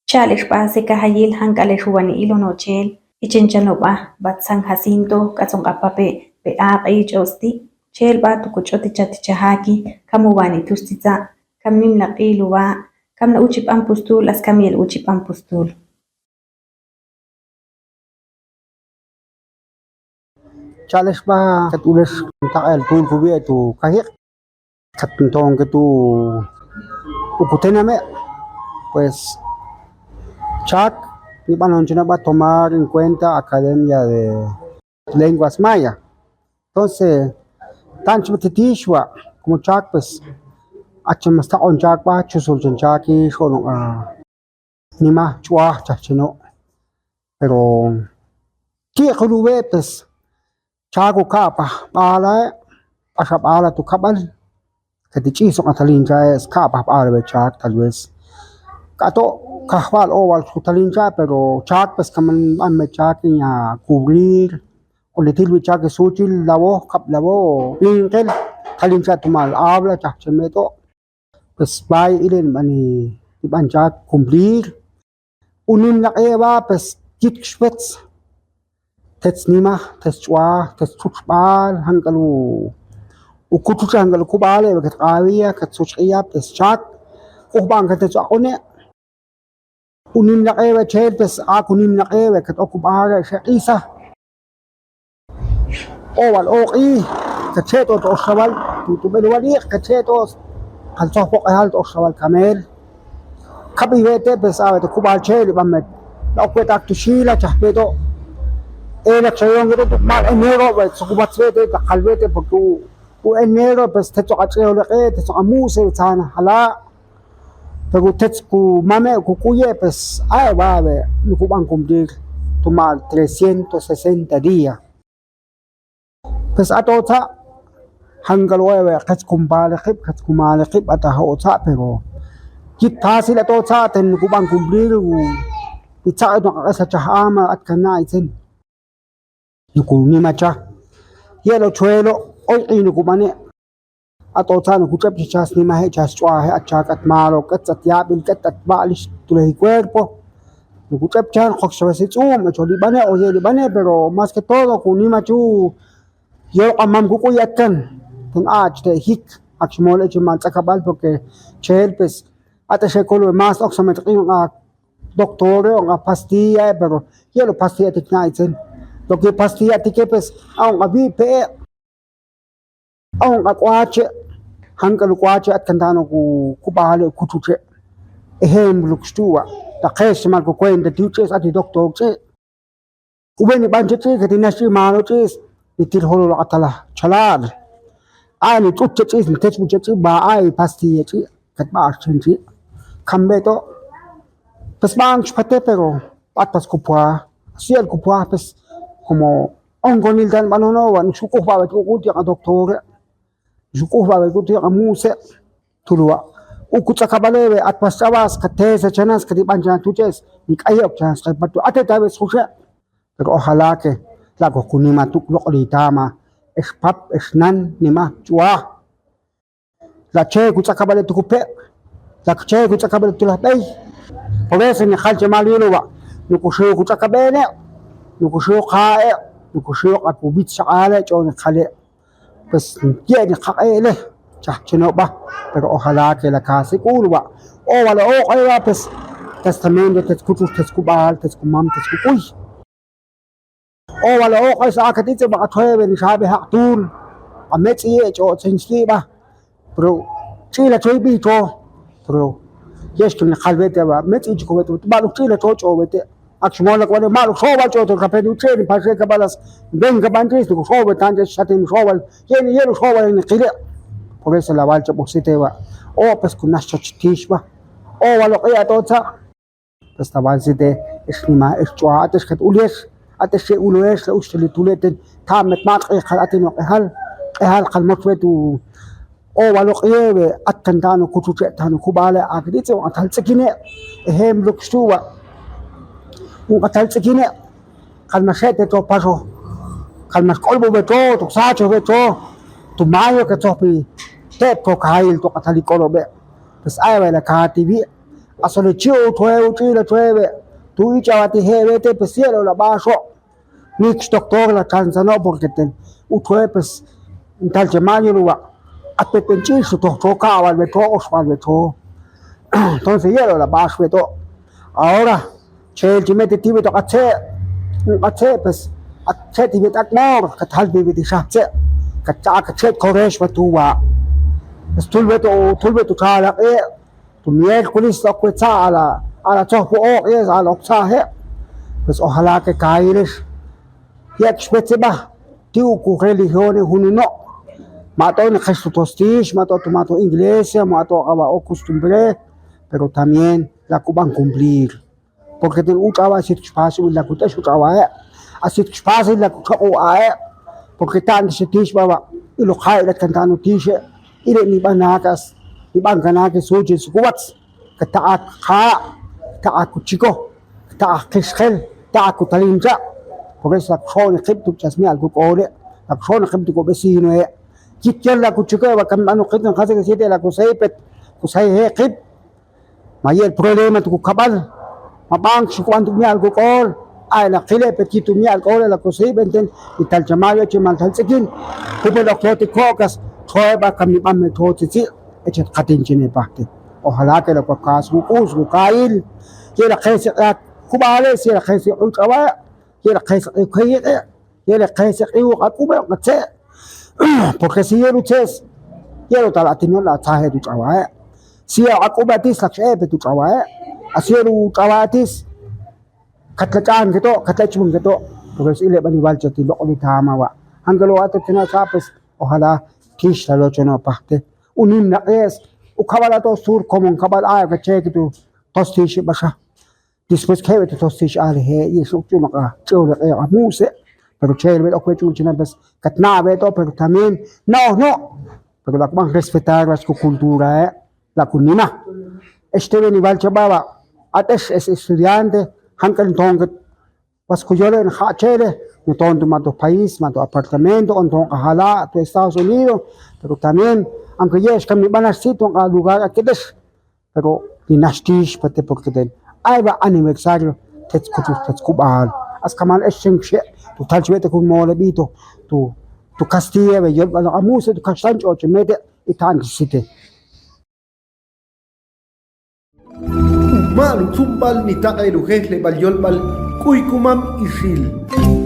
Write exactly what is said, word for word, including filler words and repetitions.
Cha'al ex b'a sekajayil, jank'al ex wan ilon ochel, echen chano b'a bat San Jacinto, k'atzon q'apape' be aq'e ch'osti, chel b'a tukuch'oti chatichajaki, kam uwani tustitza, kam nimlaq'il uwa, kam na uchi b'an pustul, as kam yel uchi b'an pustul. Cha'al ex b'a kat ulex taq'el tul kuwi' tu kajiq', kat nton ke tu ukutename', pues chak nib'anon chena b'a tomar en cuenta Academia de Lenguas Maya. Entonces, tan chi b'a titix wa', como chak, pues, achen mas taq'on chak b'a, chusul chen chaki, xono' a nima ch'uaj chajchino'. Pero ti' juluwe', pues, chak uka'paj b'ala, b'axa b'ala tu kab'al, kati ch'is oq' a talinchae, ska'paj b'ala we chak, tal vez. K'ato' kajwal owal ku talincha', pero chak, pues, kaman b'an me chak, inya cubrir, o li til wi chak, suchil lawo, kab' lawo, b'inqel, talincha' tumal habla, chajcheme to'. Pues, b'ay ilen b'ani, tib'an chak cumplir. Unimlaq'e b'a, pues, yitk xwetz tetz nima, tetz ch'uaj, tetz txutxb'al, jank'al u, ukuchuche, jank'al ukub'ale, kat q'ab'iya, kat suchq'iya, pues, chak k'uj b'an kat tetz aq'une. Unimlaq'e we chel, pues, ak unimlaq'e we kat ok ub'ale, xeq'isa. Owal oq'i, kat xe'to to oxawal, tu, tu b'el owal iq', kat xe'to, kal tzojpoq q'ejal to oxawal kamel. Kab'i wete', pues, awe' to kub'al chel, b'an me, la ok wet' ak tu xila, chajpe to. Elak xayon wete', tu mal enero, we, tzukubatz wete', ta kal wete', porque u, u enero, pues, tetzoq a ch'ejoleq'e, tetzoq a mu'se, tzana jala'. Pero tetz kumame', kuk'uye', pues, ay, wa, we, nukub'an cumplir tumal trescientos sesenta día. Pues, a to tza', jank'al oe, we, qetz kumpale qib', qetz kumale qib', a ta o tza', pero yit fácil a to tza', ten nukub'an cumplir, u, itzaq' to q'aq'esa chaj ama, at kana' itzen. Nukunimacha. Yelo' chuelo', oyq'i nukub'ane'. A to tza' nukuch'ebchechas nimaje', chas ch'uaje', at chak, at malo, k'etz at yab'il, k'etz at b'a'lix tulej cuerpo. Nukuch'ebchan, jokxawesi tz'um, echo lib'ane', oye lib'ane', pero más que todo, kunimach u, yelo' q'an mam kuk'uy atkan. Ten ach te' jik, ak xmole' chi mal tz'akab'al, porque chel, pues, a te xekol we más oksamet q'in a doctore, o a pastilla, eh, pero yelo' pastilla tik na itzen. Lo que pastilla tike, pues, a on a wi' pe'e', a on a k'uache', jank'al uk'uache', at kan tano ku, kub'ale, kuchuche'. Ejemplo, kxtuwa', ta qex mal kukuenta ti' ch'is, a ti doctor ch'i'. Uben nib'an che ch'i', kati nax ch'i', malo ch'is, nitil jololoq a tala chalal. A nit'ut che ch'is, nitechb'u che ch'i', b'a ay pastilla ch'i', kat b'ax chen ch'i'. Kambe to'. Pues b'an xpate, pero b'at pas kupua. Siel kupua, pues, como onkonil tan b'anono, wa, nux uk'uj b'a we k'uk'ut yoq a doctore. Nux uk'uj b'a we k'uk'ut yoq a mu'se. Tuluwa'. Uku tz'akab'ale we at pas ch'ab'as, katesa chanas, katib'an chanas tu ch'es, nik'ayi ok chanas q'epat tu, a te ta we sjuxe'. Pero ojalá que la' koj kunima tuk loq' li tama, ex pap, ex nan, nima ch'uaj. La' che kutz'akab'ale tu kupe', la' che kutz'akab'ale tu laj b'ey. Por eso nijal che mal yul uwa', nukuxiw kutz'akab'ene', nukuxiw qa'e', nukuxiw q'aku witz xaq'ale', ch'o nijale'. Pues, ye' niqaq'e'le, chajcheno b'a, pero ojalá que la kasi k'ul uwa'. Owal oq'e uwa', pues, testamento, tetz kuch'ux, tetz kub'al, tetz kumam, tetz kuk'uy. Owal oq'e sa' aka titze b'a, q'atxoe we nixab'e jaq' tul, a metz'iye ch'o tzenchti b'a. Pero ch'ila choy b'i cho. Pero yex kini qalbete b'a, metz'i chiko wete, b'aluk ch'ila cho ch'o wete. Ak xmolak wale, ma'luk xob'al ch'o to kape nuch'e, nipaxe kab'alas, ven kab'an ch'is, nuku xob'al tan ch'is, xatin xob'al, yen, yen xob'al niqile. Por eso la wal ch'ab'usite b'a. O, pues, kunax chach tix b'a. Owal oq'e a to tza'. Pues ta wal site, ex nima, ex ch'ua, at ex kat ulex, at ex che ulex, la uxtel tule ten, ta met mat q'ejal, aten oq'ejal, q'ejal qal moch we tu, owal oq'ie we, at kan tano kuchuche', tano kub'ale, ak ditz' on q'atal tz'ikine', ejemplo kxtuwa', on q'atal tz'ikine', qal max je' te to paxo, qal max k'olb'ob' we to, to sacho we to, to mayo ke tzojpi, te' to kajayil to q'atal ik'olob'e', pues ay we la katiwi', Aso le chi' utxoe, utxila txoewe, tu' ich'awatije' wete, pues yel'ola b'axo'. Nikx doctor la chanza no', porque ten utxoe pues ntal che maño luwa'. Atpetben ch'ixu toj txo ka'wal we txo, oxb'al we txo. Entonces yel'ola b'ax we to'. Ahora chel chi mete ti' we to' q'atze', un q'atze' pues, q'atze' ti' we t'ak' mor, kat jaltbe we ti' xajtze', kat ch'ak kat xet' korex wa tu' wa'. Pues tul we to', tul we to' chalaq'e'. Tu miércoles ok we tza' a la, a la tzojb'oq' yes a la ok tzaje'. Pues ojalá que kayilix. Yek'x wetze b'a ti' uku religione jununo'. Ma to' nixex tu tostix, ma to' tu, ma to' iglesia, ma to' k'awa' ok costumbre, pero también la kub'an cumplir. Porque ten utx'awa' a sit kxpasib'il la kut'ex utx'awae', a sit kxpasib'il la kutxoq'u'ae'. Porque ta'nti xetix b'awa', ilok jaylat kan ta'nu tixe', ile' nib'an nakax, nib'an kan nakax suchil sukuwatz. Kat taq'ak kxa', kat taq'ak kuchiko, kat taq'ak kixjel, kat taq'ak kutalin cha'. Por eso la kuxo'on iqib' tu' ch'as mi'al kuk'oole', la kuxo'on iqib' tu' kuvecinoe'. Yit yel la kuchikoe' wa kan b'an uqit nxase' que siete la kuseypet, kuseyje' iqib'. Ma yel problema tu' kukab'al, ma b'ankxi kub'an tu' mi'al kuk'ool. Ay la qile' pet yit tu' mi'al k'oole' la kuseyb'enten, ital chamayo eche mal tal tz'ikin. Jupel ok yoti ko'kas txoeb'a kan mib'an me txo tzitzi'. Eche tqatin chine pajti'. Ojalá que la kukas wuk'us wukayil. Yela qeseq'ia kub'ale', yela qeseq'ia utx'awa', yela qeseq'ia ukayiq'e', yela qeseq'ia uq'ak'ub'e' uq'atze'. Porque si yel utze'es, yel utal atinol la tzaje' utx'awae'. Si yel uq'ak'ub'e' atis la kx'e' pet utx'awae'. A si yel utx'awa' atis, kat la ch'anke to', kat la echb'anke to'. Porque si ile' b'an iwal chati loq'oli tama wa'. Anke lo ato tina sa' pues, ojalá tix la lochono pajti'. Unim naq'es, ukab'al ato sur, como nkab'al a, kacheki tu tostix b'axa. Después kebe tu tostix aleje', yexuk ch'unoq a, ch'uloq a muse'. Pero chel we ok we ch'ul china pues, kat na'we to', pero también na'oj no'. Pero la kub'an respetar was kukulturae', la kunima. Ex te wen iwal chab'awa', a t'ex ex estudiante, jan k'al nton ke was kuyole' nja' chele', nton tu ma tu país, ma tu apartamento, o nton k'ajala' tu Estados Unidos, pero también, aunque ye'ex kan mib'anax si' ton k'a lugar a ket'ex, pero ninax tix pete porque ten ay wa' aniversario tetz kuchul tetz kub'al. As kamal ex chen kxe' tu tal chwe' te kun moleb'ito tu, tu kastilla we yolb'al a muse' tu kaxlan ch'oche mete' y tan site. Uma'n utzumb'al nitaq'el ujejleb'al yolb'al K'uykumam Ixil.